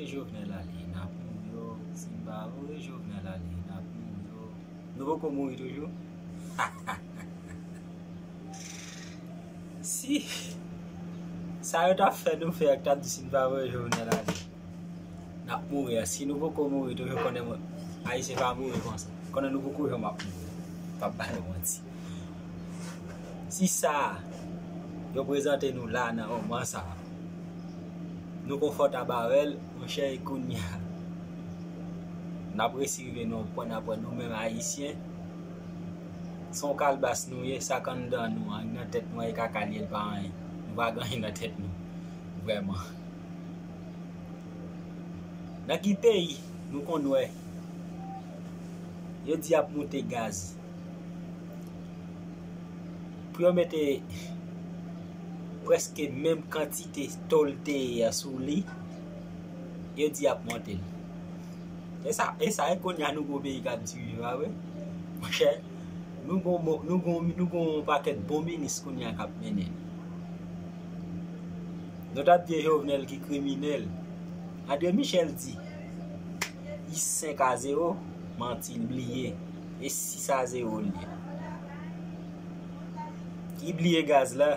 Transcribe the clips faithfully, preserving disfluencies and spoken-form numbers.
Jovenel ale, n ap mouri o. Si n pa voye Jovenel ale, n ap mouri o. Nou poko mouri toujou? Si sa yo t ap fè nou fè ak t ap di si n pa voye Jovenel ale, n ap mouri a. Si nou poko mouri toujou, konnen mwen, Ayisyen pa mouri konsa. Konnen nou poko janm ap mouri. P ap ba nou manti. Si sa yo prezante nou la nan moman sa a, nou konfòtab avè l, monchè, e kounye a n ap resi rive nan yon pwen n ap wè nou menm Ayisyen se yon kalbas nou ye, sa k anndan nou an, nan tèt nou an, e kaka l ye, l pa anyen. Nou pa gen anyen nan tèt nou. Vrèman. Nan ki peyi nou konn wè yo di y ap moute gaz? Pou yo mete prèske menm kantite tò l te ye a sou li, yo di y ap monte l. E sa, e sa, e kounye a nou gon peyi k ap dirije, pa vre? Monchè, nou gon, nou gon, nou gon yon pakèt bon minis kounye a k ap mennen n. Nou t ap di e Jovenel ki kriminèl. André Michel di, li senk a zewo, manti, l bliye. E sis a zewo l ye. Li bliye gaz la.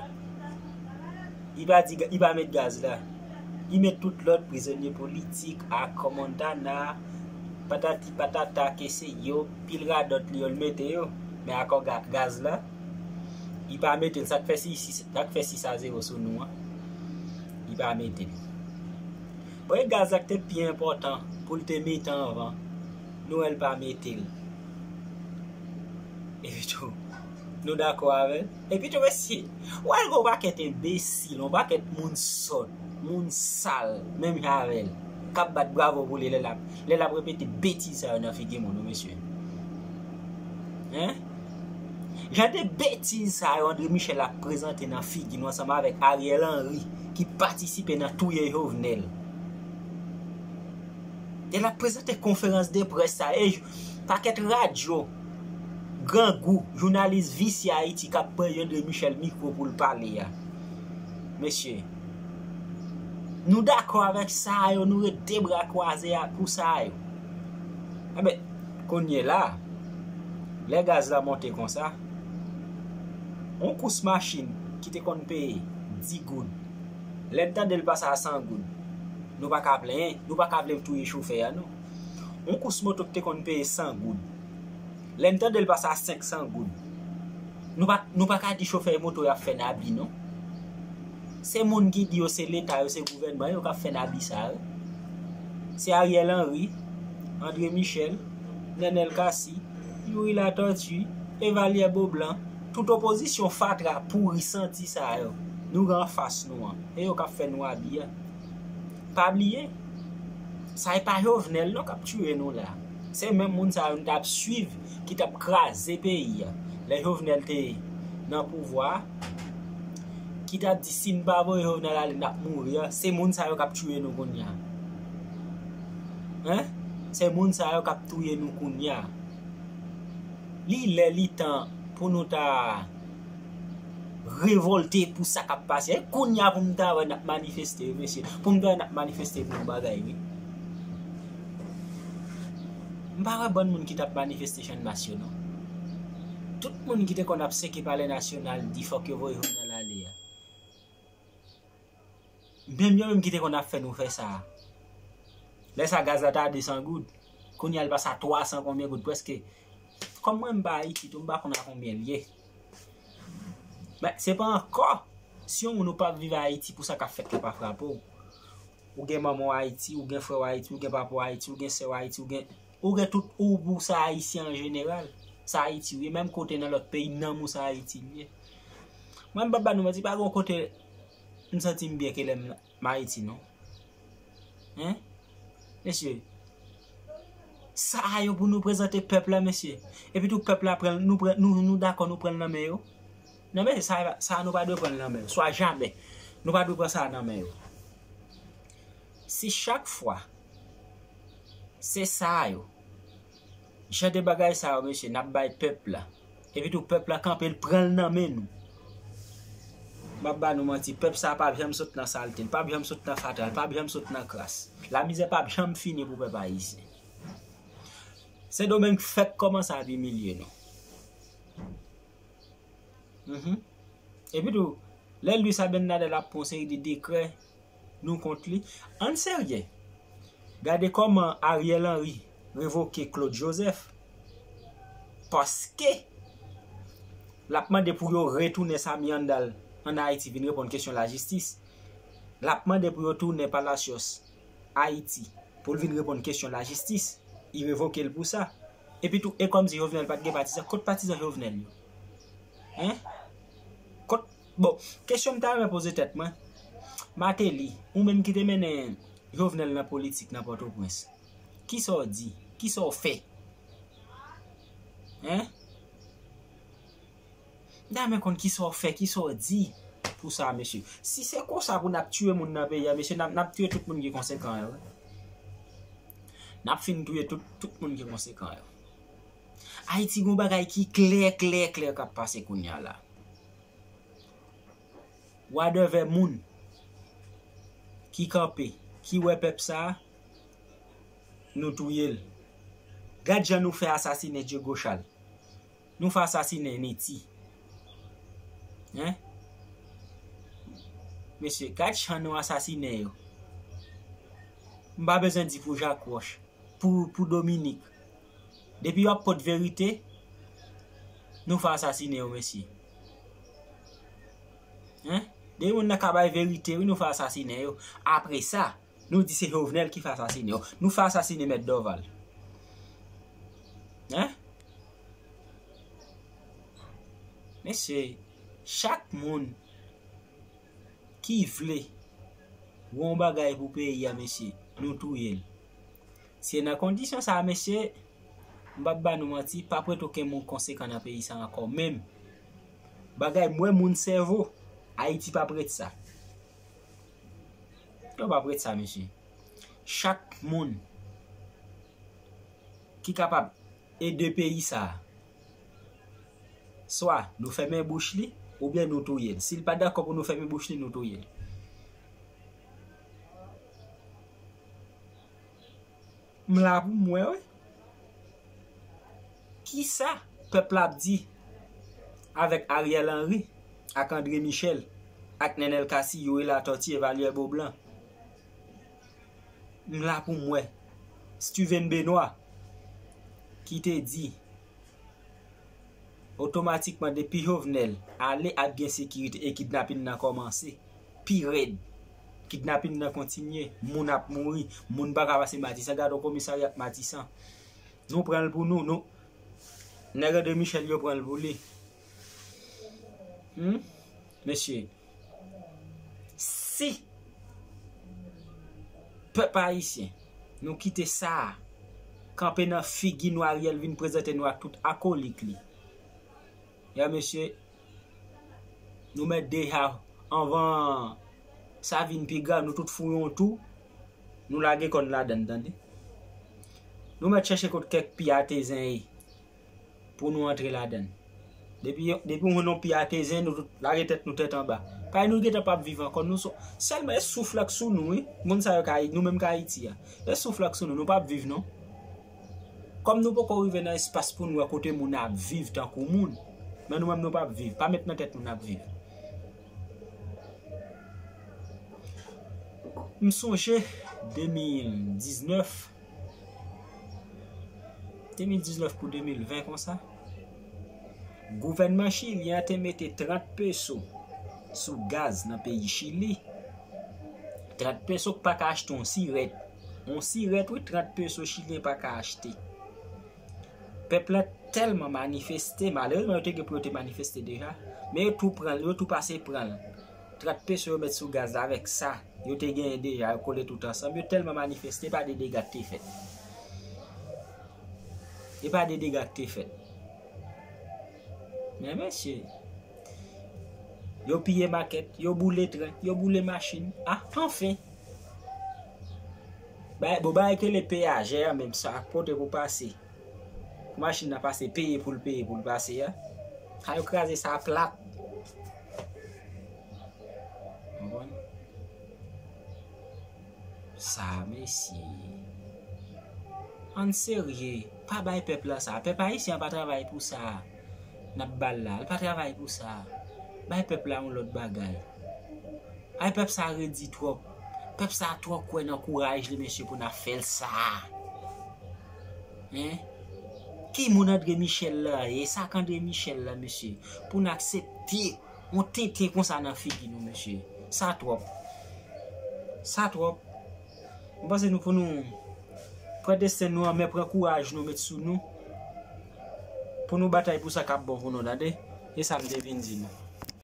Li pa di, li pa met gaz la. Li met tout lòt, prizonye politik, akò Montana, patati patata, ke se yo, pil radòt li yo, l mete yo. Men akò ga-, gaz la, li pa mete l. Sa k fè si, si, sa k fè sis a zewo sou nou an, li pa mete l. Bon, e gaz la k te pi enpòtan pou l te mete anvan, nou wè l pa mete l. Epi tou, nou dakò avè l? Epi tou, mesye, w al gen yon pakèt enbesil, yon pakèt moun sòt, moun sal, menm jan avè l, k ap bat bravo pou li lè l ap, lè l ap repete betiz sa yo nan figi moun, wi, mesye. Hein? Jan de betiz sa yo André Michel ap prezante nan figi nou ansanm avèk Ariel Henry ki patisipe nan touye Jovenel. E l ap prezante konferans de près sa, e pakèt radyo, grangou, jounalis visye Ayiti k ap pran André Michel mikwo pou l pale a. Mesye, nou dakò avèk sa yo, nou ret de bra kwaze a pou sa yo. Enben, kounye la, lè gaz la monte konsa, yon kous machin ki te konn peye dis goud, lè n tande l pase a san goud, nou pa ka plenyen, nou pa ka vle touye chofè a, non. Yon kous moto ki te konn peye san goud, lè n tande l pase a senk san goud, nou pa, nou pa ka di chofè moto y ap fè n abi, non. Se moun ki di yo se Leta, yo se gouvènman yo k ap fè n abi sa yo. Se Ariel Henry, André Michel, Nenel Cassy, Youri Latortue, Evalière Beaublanc, tout opozisyon fatra pouri santi sa yo nou gen anfas nou an. E yo k ap fè nou abi a. Pa bliye, sa e pa Jovenel non k ap tiye nou la. Se menm moun sa yo n t ap swiv ki t ap kraze peyi a. Lè Jovenel te nan pouvwa a, ki t ap di si n pa voye Jovenel ale, n ap mouri a. Se moun sa yo k ap tiye nou kounye a. Hein? Se moun sa yo k ap touye nou kounye a. Li lè, li tan pou nou ta revòlte pou sa k ap pase. E kounye a pou m ta wè n ap manifeste, wi, mesye. Pou m ta wè n ap manifeste pou yon bagay, wi. M pa wè bann moun ki t ap manifeste Channmas yo, non. Tout moun ki te konn ap seke Palè Nasyonal di fòk yo voye Jovenel ale a. Menm yo menm ki te konn ap fè nou fè sa a. Lè sa gaz la ta de san goud. Kounye a l pase a twa san konbyen goud, prèske. Kòm mwen m pa Ayiti tou, m pa konn a konbyen l ye. Men se pa ankò. Si yon moun ou p ap viv Ayiti pou sa k ap fèt la pa frape w. Ou gen manman w Ayiti, ou gen frè w Ayiti, ou gen papa w Ayiti, ou gen sè w Ayiti, ou gen, ou gen tout ou pou sa Ayisyen an jeneral. Sa Ayiti w ye, menm kote nan lòt peyi, nanm ou sa Ayiti l ye. Mwen m p ap ba nou manti, pa gen yon kote m santi m byen ke lè m, m Ayiti, non. Hein? Mesye, sa a yo pou nou prezante pèp la, mesye. Epi tou pèp la pran, nou pran, nou, nou dakò nou pran l nan men yo. Non, mesye, sa, sa a nou pa dwe pran l nan men yo. Swa jamè. Nou pa dwe pran sa a nan men yo. Si chak fwa se sa a yo, jan de bagay sa yo, mesye, n ap bay pèp la. Epi tou pèp la kanpe, l pran l nan men nou. M ap ba nou manti, pèp sa a p ap janm sot nan salte, l p ap janm sot nan fatra, l p ap janm sot nan kras. Lamizè p ap janm fini pou pèp ayisyen. Sendomeng fèk kòmanse ap imilye nou. Mhm. Epi tou, lè Luis Abinader ap pran yon seri de dekrè nou kont li, ann serye. Gade kòman Ariel Henry revoke Claude Joseph. Paske l ap mande pou yo retounen Samy Handal ann Ayiti vin reponn kesyon lajistis. L ap mande pou yo tounen Palacios Ayiti pou l vin reponn kesyon lajistis. Li revoke l pou sa. Epi tou, e kòmsi Jovenel pa t gen patizan. Kot patizan Jovenel yo? Hein? Kot, bon, kesyon m ta renmen poze tèt mwen. Martelly, ou menm ki te mennen Jovenel nan politik nan Pòtoprens, kisa w di? Kisa w fè? Hein? M ta renmen konn kisa w fè, kisa w di pou sa, mesye. Si se konsa pou n ap tiye moun nan peyi a, mesye, n ap, n ap tiye tout moun ki konsekan yo, wi. N ap fin touye tout, tout moun ki konsekan yo. Ayiti gon bagay ki klè, klè, klè k ap pase kounye a la. Wadèvè moun ki kanpe, ki wè pèp sa a, nou touye l. Gad jan nou fè asasinen Diego Charles. Nou fè asasinen Netty. Hein? Mesye, gad jan nou asasinen yo. M pa bezwen di pou Jacques Roche, pou, pou Dominique. Depi yo ap pot verite, nou fè asasinen yo, mesye. Hein? Depi moun nan ka bay verite, wi, nou fè asasinen yo. Apre sa, nou di se Jovenel ki fè asasinen yo. Nou fè asasinen Mèt Dorval. Hein? Mesye, chak moun ki vle wè yon bagay pou peyi a, mesye, nou touye l. Se nan kondisyon sa a, mesye, m p ap ba nou manti, p ap ret okenn moun konsekan nan peyi sa ankò menm. Bagay m wè moun sèvo, Ayiti p ap ret sa. Yo p ap ret sa, mesye. Chak moun ki kapab ede peyi sa a, swa nou fèmen bouch li, oubyen nou touye l. Si l pa dakò pou nou fèmen bouch li, nou touye l. M la pou m wè, wi. Kisa pèp la ap di avèk Ariel Henry, ak André Michel, ak Nenel Cassy, Youri Latortue, Vallière Beaublanc? M la pou m wè. Steven Benoît, ki te di, otomatikman, depi Jovenel ale, ap gen sekirite e kidnapin nan kòmanse pi rèd. Kidnapin nan kontinye, moun ap mouri, moun pa ka pase Matisan. Gade yon komisarya Matisan. Nou pran l pou nou, nou. Nèg André Michel yo pran l pou li. Hmm? Mesye, si pèp ayisyen, nou kite sa a kanpe nan figi nou, Ariel vin prezante nou ak tout akolik li. Ya mesye, nou mèt deja, anvan sa vin pi grav, nou tout fouye yon tou, nou lage kò n ladan l, tande. Nou mèt chèche kot kèk pye atezen ye pou nou antre ladan l. Depi, depi w jwenn yon pye atezen, nou tout lage tèt nou tèt anba. Paske nou gentan p ap viv ankò. Nou sou, sèlman e souf la k sou nou, wi. Moun sa yo k Ayi-, nou menm k Ayiti a. E souf la k sou nou, nou p ap viv non. Kòm nou poko rive nan espas pou n wè kote moun ap viv tankou moun, men nou menm nou p ap viv. Pa met nan tèt nou n ap viv. M sonje de mil diznèf, de mil diznèf pou de mil ven konsa, gouvènman chilyen an te mete trant peso sou gaz nan peyi Chili. Trant peso k pa ka achte yon sirèt. Yon sirèt, wi, trant peso chilyen pa ka achte. Pèp la tèlman manifeste, malerezman, yo te gen pou yo te manifeste deja, men yo tou pran l, yo tou pase pran l. Trant peso yo met sou gaz la, avèk sa yo te genyen deja, yo kole tout ansanm, yo tèlman manifeste, pa de dega k te fèt. E pa de dega k te fèt. Men mesye, yo piye makèt, yo boule tren, yo boule machin. Ah, anfen! Bay, bon, bagay ki rele peyajè a menm, sa kote pou pase. Pou machin nan pase, peye pou l peye pou l pase a. Sa yo kraze sa plat. Sa, mesye. Ann serye, pa bay pèp la sa. Pèp ayisyen an pa travay pou sa. N ap ba l la, l pa travay pou sa. Bay pèp la yon lòt bagay. Ay, pèp sa redi twòp. Pèp sa twò kwè nan kouraj li, mesye, pou n ap fè l sa. Hein? Ki moun André Michel la ye? Sa k André Michel la, mesye? Pou n aksepte yon tenten konsa nan figi nou, mesye. Sa twòp. Sa twòp. M panse nou pou nou pran desten nou an men, pran kouraj nou met sou nou. Pou nou batay pou sa k ap bon pou nou, tande? E sa m te vin di nou.